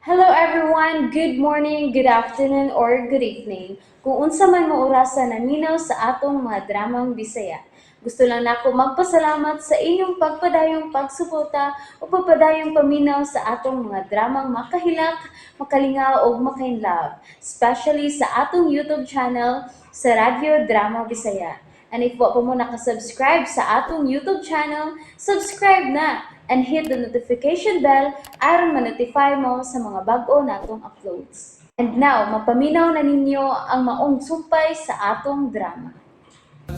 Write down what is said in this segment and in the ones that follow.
Hello everyone! Good morning, good afternoon, or good evening. Kung unsa man mo orasa naminaw sa atong mga dramang Bisaya. Gusto lang nako magpasalamat sa inyong pagpadayong pagsuporta o pagpadayong paminaw sa atong mga dramang makahilak, makalingaw ug makainlove, especially sa atong YouTube channel sa Radyo Drama Bisaya. And if wa pa mo nakasubscribe sa atong YouTube channel, subscribe na and hit the notification bell aron ma-notify mo sa mga bag-o natong uploads. And now, mapaminaw na ninyo ang maong sumpay sa atong drama.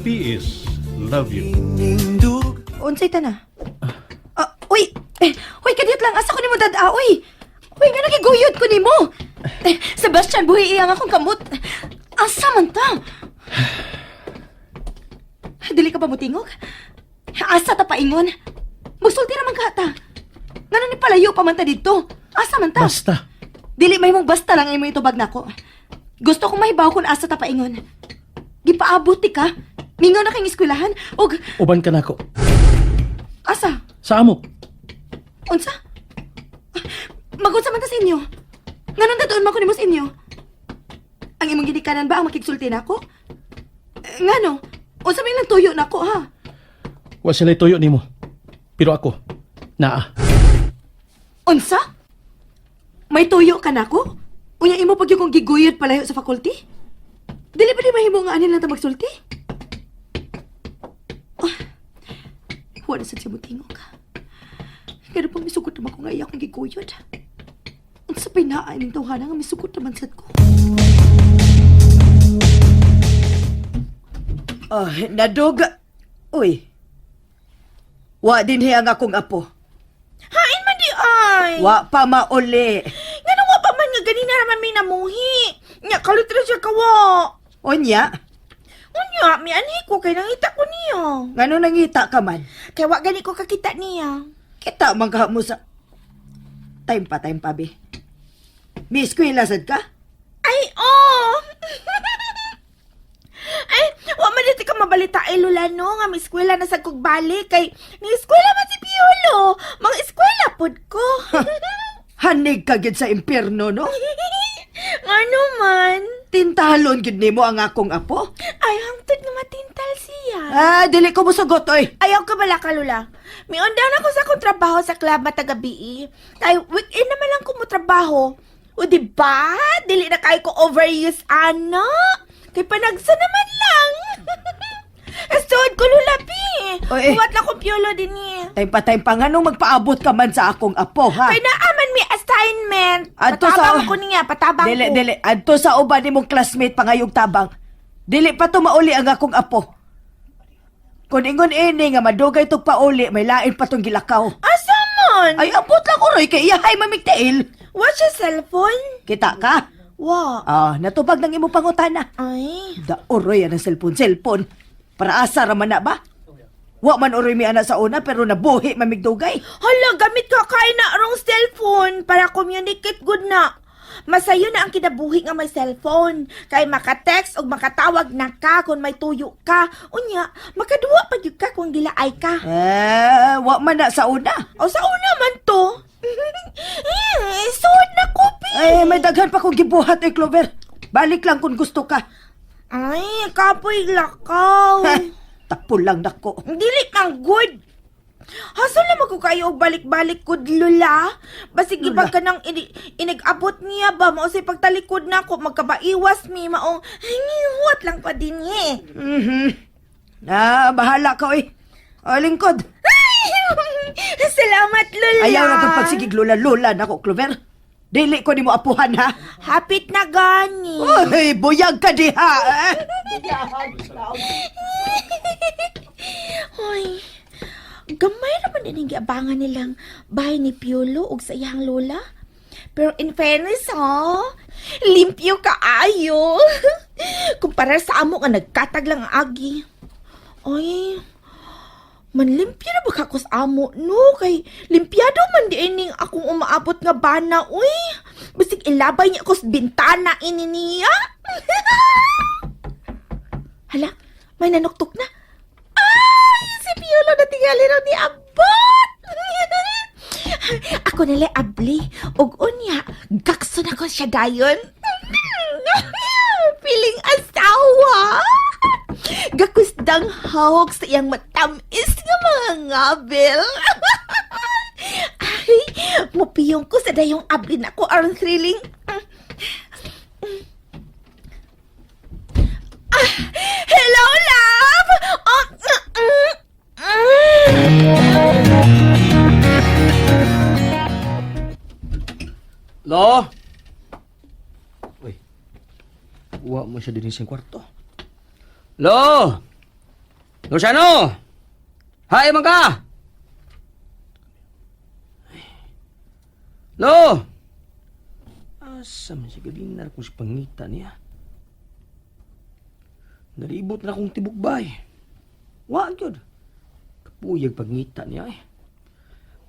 PS Love you. Unsay ta na? Ah, uy! Eh, uy, kadiyot lang. Asa ko nimo dad-a, uy! Uy, nga nagiguyod ko nimo! Eh, Sebastian, buhi iyang akong kamot. Asa man ta? Dili ka pa mutingog? Asa ta paingon? Musulti ra man ka ta. Ngano ni palayo pa man ta didto? Asa man ta? Basta. Dili may mong basta lang imo itubag nako. Gusto kong mahibaw kung asa ta paingon. Gipaabot ti ka. Mingaw na kang eskwelahan og Uban ka nako. asa? Sa amo. Unsa? Magunsa man ta sa inyo? Nganong datuon man ko nimo sa inyo? Ang imong ginikanan ba ang makigsulti nako? Eh, ngano? Unsa may ilang tuyo nako ha? Wa sila tuyo nimo. Pero ako, naa. Unsa? May tuyo ka nako? Unya imo pag kong giguyod palayo sa faculty? Dili ba di mahimo nga anin lang ta magsulti? Ah, wala sad siya motingog. Pero pag misugot naman ko nga iya akong giguyod. Unsa pa'y naa ining tawhana nga misugot naman sad ko? Oh, nadog. Uy. Wa din ang akong apo. Hain man di ay. Wa pa mauli. Nga wa pa man nga ganina naman may namuhi. Nya kalut ra siya kawa. Unya, Unya, mi anhi ko kay nangita ko niya. ngano nangita ka man? Kay wa gani ko kakita niya. Kita man ka mo sa. Time pa, be. May eskwela sad ka? Ay, oh. Ay, wa man dito ka mabalita ay lula no nga may eskwela na sa kog balik kay ni eskwela man si Piolo. Mga eskwela pud ko. Hanig ka gid sa impyerno, no? Ngano man? Tintalon gid nimo ang akong apo. Ay, hangtod nga matintal siya. Ah, dili ko mosugot, oy. Ayaw ka bala ka, Lula. Miundaw na ko sa akong trabaho sa club matagabi. Kay weekend naman lang ko mo trabaho. O di ba? Dili na kay ko overuse ano. Kay panagsa naman lang. Esod ko Lula pi. Oy, eh. Kuwat lang kong piolo din eh. Time pa nganong magpaabot ka man sa akong apo, ha? Kay naaman mi assignment. Adto sa- Patabang ko niya, patabang Dili, ko. dili. Adto sa uban nimong classmate pangayog tabang. Dili pa to mauli ang akong apo. Kung ingon ini nga madugay tog pauli, may lain pa tong gilakaw. Asa man? Ay, ambot lang uroy kay iyahay mamigtail. What's your cellphone? Kita ka? Wa. Ah, natubag ng imo pangutana. Ay. Da uroy ang cellphone, cellphone. Para asa ra man na ba? Wa man uroy mi ana sa una pero nabuhi mamigdugay. Hala, gamit ka kay na rong cellphone para communicate good na. Masayo na ang kinabuhi nga may cellphone. Kay maka-text og makatawag na ka kung may tuyo ka. Unya, makaduwa pa gyud ka kung gilaay ka. Eh, wa man na sa una. O sa una man to. Eh, Suod na ko, pi. Eh, may daghan pa kong gibuhat eh, Clover. Balik lang kung gusto ka. Ay, kapoy lakaw. Ha, tapol lang nako. Dili kang good. Hasol naman ko kayo og balik-balik kod lula. Basig Lula. ipag ka nang inigabot niya ba mao say pagtalikod na ako magkabaiwas mi maong huwat lang pa din eh. Ah, bahala ka oy. O, lingkod. Salamat lula. Ayaw na kong pagsigig lula-lula nako, Clover. Dili ko nimo apuhan ha. Hapit na gani. Uy, buyag ka diha. Eh. Hoy. Gamay ra man din ang giabangan nilang bahay ni Piolo ug sa iyang lola. Pero in fairness, ha, limpyo kaayo. Kumpara sa amo nga nagkatag lang ang agi. Ay, manlimpyo na ba ka ko sa amo, no? Kay limpyado man di ining akong umaabot nga bana, uy. Bisig ilabay niya ko sa bintana ini niya. Hala, may nanuktok na. Ay, si Piolo na tingali raw ni Abot. Ako nila abli. Ug unya, Gakso na ko siya dayon. Piling asawa. Gakusdang hawak sa iyang matamis nga mga ngabil. Ay, mupiyong ko sa dayong abli na ko aron thrilling. Ah, hello, love! Oh, mm. Lo! Uy. Wa mo siya din sa kwarto. Lo! Luciano! Hay man ka! Ay. Lo! Asa man siya galinar kung si pangita niya. Nalibot na akong tibok bay. Wa gyud. Kapuyag pagngita niya eh.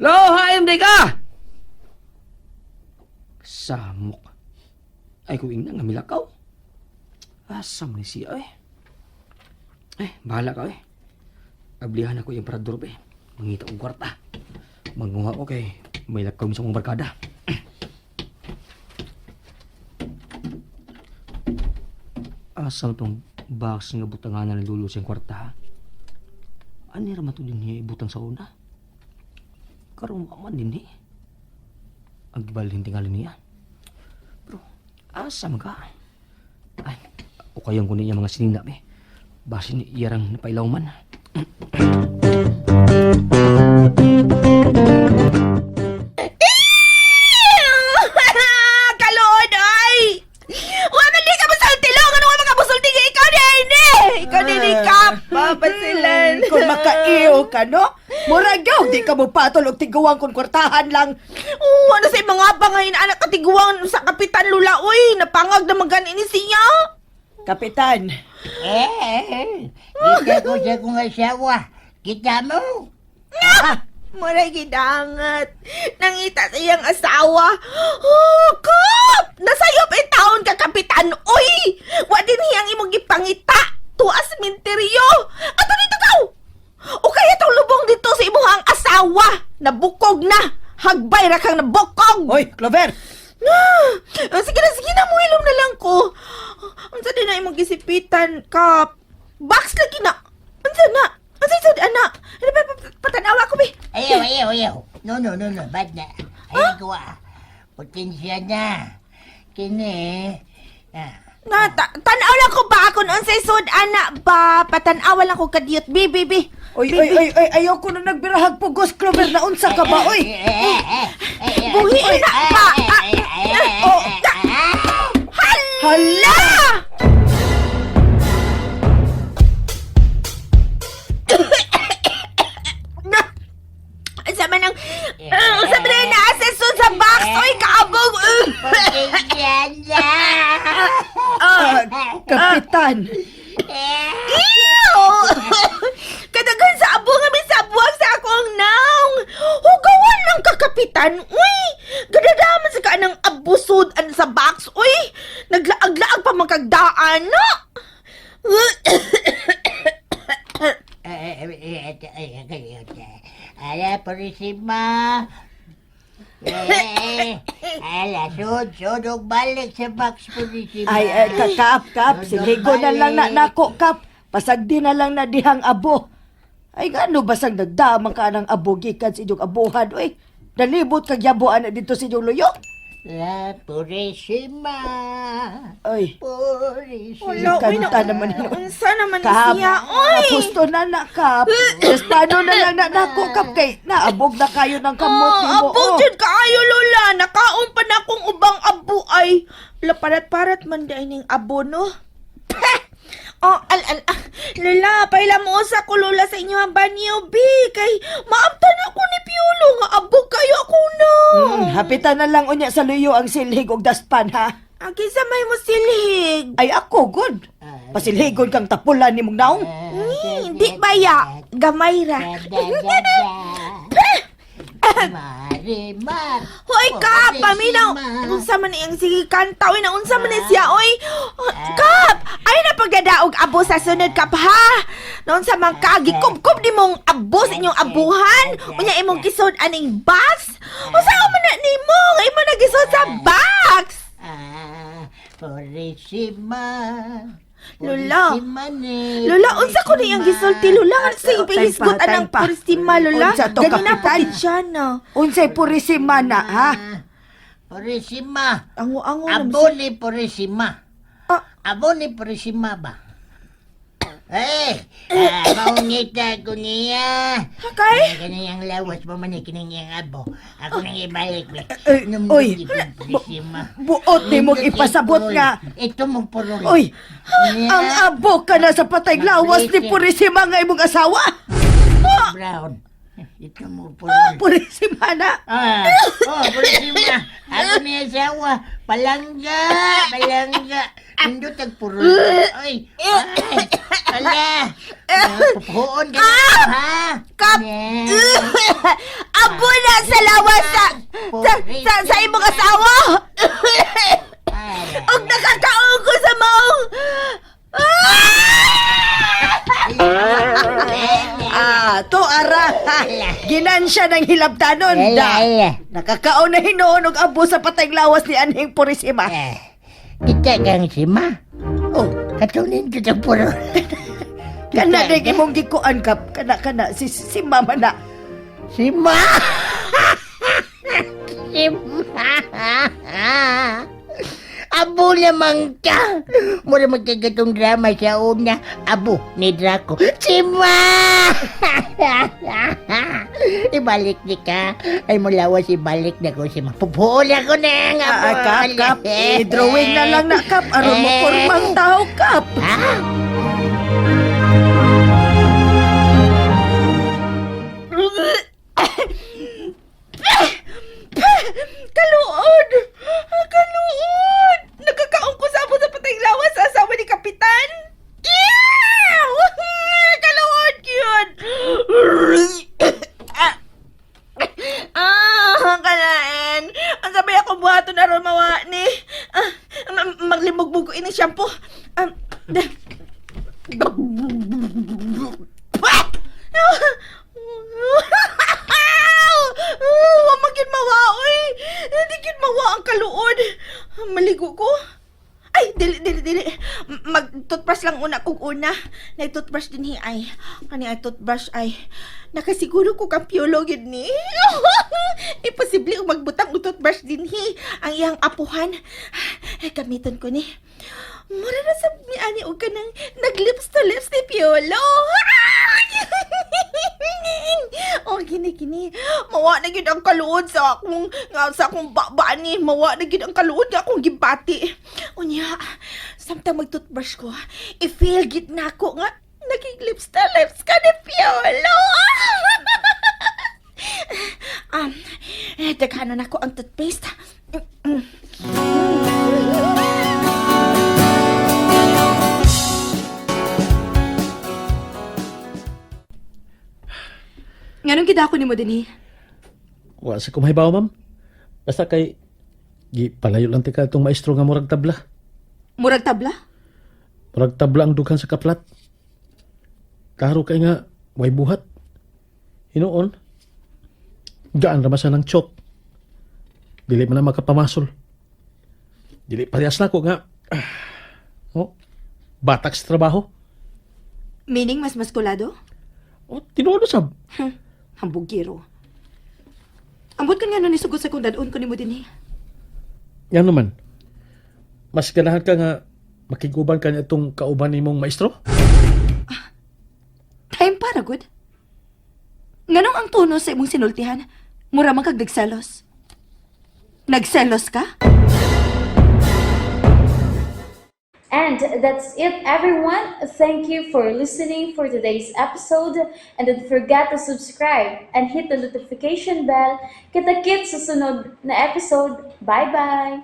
Lo, haim di ka! Samok. Ay kung ingna nga milakaw. Asa man ni siya eh. Eh, bahala ka eh. Ablihan ako yung parador eh. Mangita kong kwarta. Manguha ko kay may lakaw sa mong barkada. Asa man tong box nga butanganan ni Lolo sa iyang kwarta ha? Ani ra man to din niya ibutang sa una? Karon wa man din eh. Ang gibalhin tingali niya. Pero, asa man ka? Ay, o kayang kunin niya mga sinina be. Basin iyarang napailaw man. Kalood, ay! Wa man di ka musulti long! Ano nga mga musulti nga ikaw di ay ni? Ikaw di ni Kap! Papasilan! Kung makaiyo ka, no? Murag yaw, di ka mo patol og tiguang kung kwartahan lang. Oo, ano sa mga pangayin anak katiguan sa Kapitan Lula, uy! Napangag na magani ni siya! Kapitan, Eh, kita ko sa kong asawa. Kita mo? Muray gidangat. Nangita sa iyang asawa. Oh, Kap! Nasayop e taon ka, Kapitan. Uy! Wa din hiyang imong gipangita. Tuwa sa menteryo. Ato dito kaw! O kaya tong lubong dito sa imuhang asawa. Nabukog na. Hagbay ra kang nabukog. Oy, Clover! Ah, sige na, sige na, muhilom na lang ko. Unsa din na imong gisipitan, Kap? Box lagi na. Unsa na? Unsa sa ana? Ano ba patanawa ko be? Ayaw, ayaw, ayaw. No, no, no, no. Bad na. Ayaw ko ah. Potensya na. Kini. Ah, Na, tanaw lang ko ba kung unsay sud ana ba? Patanawa lang ko kadiyot. Bi, bi, bi. Oy, oy, oy, oy, ayaw ko na nagbirahag pugos, Clover, na unsa ka ba, oy? eh, eh, eh, eh, Buhi na ba? Ah, eh, eh, oh, eh, Hala! Na, sa man ang sa man ang nasa sud sa box oy kaabog. Potensya na. Ah, Kapitan, Ew! Kadagan sa abo nga may sabuag sa akong naong. Hugawan lang ka, Kapitan. Uy! Gadadaman sa kanang abusod an sa box. Uy! Naglaag-laag pa magkagdaan, no? Eh, eh, eh, eh, eh, eh, Ala, purisima. Eh, ala, sud, sud, og balik sa box, purisima. ay, ay kakap, kap, silhigo na lang na nako, kap. Pasagdi na lang na dihang abo. Ay, ngano basang nagdamang ka ng abo gikan sa inyong abuhan, oy. Nalibot kag yabuan na dito sa inyong luyo. La Purisima. Ay, Purisima. Wala, uy, kanta naman yun. Unsa naman ni Kap, siya, uy! Kapusto na na, kap. Tapos paano na lang na nako, kap, kay naabog na kayo ng kamot Ah, nimo. abog oh. jud kaayo lola. Nakaon pa na akong ubang abo ay. Laparat-parat man di ning abo no. Peh! Oh, al al ah, Lola, paila mo usa ko lola sa inyo ang banyo bi kay maabtan ako ni Piolo nga abog kayo ako no. Hapitan na lang unya sa luyo ang silhig og daspan, ha? Agi sa may mo silhig. Ay ako, good. Pasilhigon kang tapulan ni mong naong. Di ba ya? Gamay ra. Da, da, da. Marimar. Hoy Kap, paminaw. Unsa man iyang sige kanta oy na unsa man ni siya oy. Kap, ay na pagdadaog abo sa sunod Kap ha. Naunsa man ka gikubkob ni mong abo sa inyong abuhan. Unya imong gisod aning bus. Unsa man na nimo nga imo na gisod sa bus? Purisima. Lola. Purisima ni. Lola, unsa ko niyang gisulti, Lola? Nga sa Time pa, ipahisgot time anang pa. Purisima, Lola. Unsa to, Ganina Kapitan? potensya na. Unsay Purisima na, ha? Purisima. Ango-ango na. Abo ni Purisima. Ah. Abo ni Purisima ba? Eh, maungita ko niya. Kay? Kaniyang lawas mo man kining iyang abo. Ako nang ibalik. Eh, oy. Purisima. Buot ni mong ipasabot nga. Ito mong purol. Oy, ang abo ka na sa patay lawas ni Purisima nga imong asawa. Brown. Ito mong purol. Purisima na. Ah, oh, Purisima. Ako ni asawa. Palangga, palangga. Nindot ang purol. Ay, ay, ala. Pupuon ka na, ha? Kap! Abo na sa lawas sa imong asawa! Og nakakaon ko sa maong... Ah, to ara. Ha. Ginansya ng hilabtanon. Da. Nakakaon na hinuon og abo sa patay lawas ni anhing Purisima. Eh, Kita kang sima. Oh, katunin kita purol. Kana dai imong gikuan kap. Kana kana si si mama na. Sima! Sima! Abo lamang ka! Mura magkagatong drama sa una. Abo ni Draco. Sima! Ibalik ni ka. Ay mulawas ibalik na ko si Ma. Pupuol ako na ang abo. Ah, kap kap. I-drawing na lang na kap aron mo pormang tao kap. Ha? Kaluod! Kaluod! Nakakaon ko sa abo sa patay lawas sa asawa ni Kapitan! Ew! Kaluod yun! Ah, kalain. Ang sabay ako buhaton aron mawa ni. Ah, maglimugbog ko ini shampoo. Wa man gyud mawa oy. Hindi gyud mawa ang kaluod. Maligo ko. Ay, dili dili dili. Mag toothbrush lang una kog una. Nay toothbrush din hi ay. Kani ay toothbrush ay. Nakasiguro ko kang piolo gyud ni. Imposible og magbutang og toothbrush din hi ang iyang apuhan. Ay, gamiton ko ni. Mura na sa ni ani og kanang nag lips to lips ni Piolo. Oh, gini gini. Mawa na gyud ang kaluod sa akong nga sa akong baba ni. Mawa na gyud ang kaluod nga akong gibati. Unya, samtang mag-toothbrush ko, i-feel gid nako nga naging lips to lips ka ni Piolo. Daghanon ako ang toothpaste. Nganong gidako nimo dinhi? Wa sa kumahibaw, ma'am. Basta kay gi palayo lang tika itong maestro nga murag tabla. Murag tabla? Murag tabla ang dughan sa kaplat. Klaro kay nga way buhat. Hinuon. Gaan ra man sa ng chok. Dili man na makapamasol. Dili parehas na ko nga. Oh, batak sa trabaho. Meaning mas maskulado? Oh, tinuod na sab. Hambugiro. Ambot kan nga nun isugot sa kung dadun ko nimo dinhi. Yan naman. Mas ganahan ka nga makiguban ka niya itong kauban nimong maestro? Time para good. Nganong ang tono sa imong sinultihan? Mura man kag nagselos. Nagselos ka? And that's it, everyone. Thank you for listening for today's episode. And don't forget to subscribe and hit the notification bell. Kita-kits sa sunod na episode. Bye-bye!